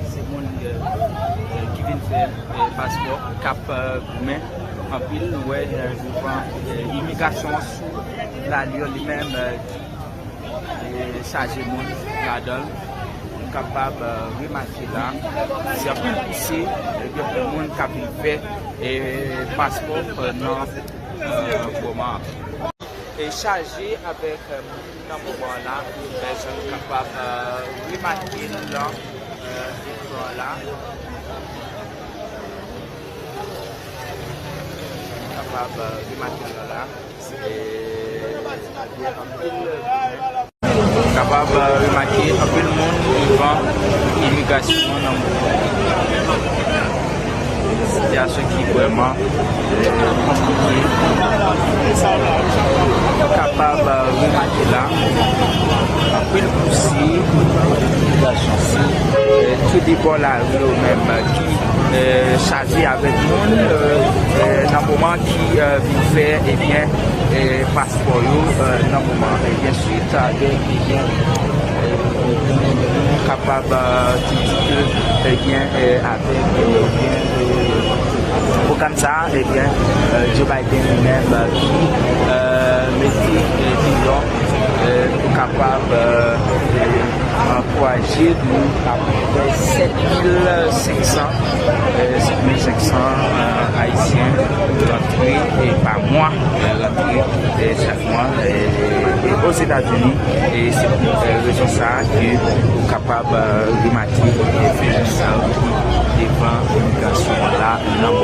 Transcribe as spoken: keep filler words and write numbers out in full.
Se moun, euh, euh, ki vin fè, euh, paspò, k ap, euh, goumen anpil. Nou wè, euh, douvan, euh, imigrasyon an sou lari li menm, euh, e chaje moun ladan l. Nou kapab, euh, remake la, se anpil pouse, ebyen, pou moun k ap vin fè, e, paspò, euh, nan, euh, moman an. E chaje avèk, euh, moun nan moman an la, e, jan nou kapab, euh, remake l nan, euh, ekran la. Kapab, euh, remake l la. E, gen anpil, kapab, euh, remake anpil moun devan imigrasyon an nan moman. Sitiyasyon ki vrèman, euh, konplike. Kapab, euh, remake la, anpil pouse, imigrasyon se, euh, tou de bò lari yo menm, euh, ki, euh, chaje avèk moun, euh, euh, nan moman ki, euh, vin fè, ebyen, euh, paspò yo, euh, nan moman. Ebyen, swit a gen, ebyen, euh, nou kapab, euh, di, di ke, ebyen, euh, avèk, euh, ebyen, euh, pwogram sa a, ebyen, euh, Joe Biden li menm, euh, ki, euh, mete, euh, deyò, euh, pou kapab, euh, euh, ankouraje nou apeprè sèt mil senk san, euh, sèt mil senk san, euh, Ayisyen rantre, euh, pa mwa, euh, rantre, euh, chak mwa, euh, euh, Ozetazini. E se pou, euh, rezon sa a ke ou kapab, euh, remake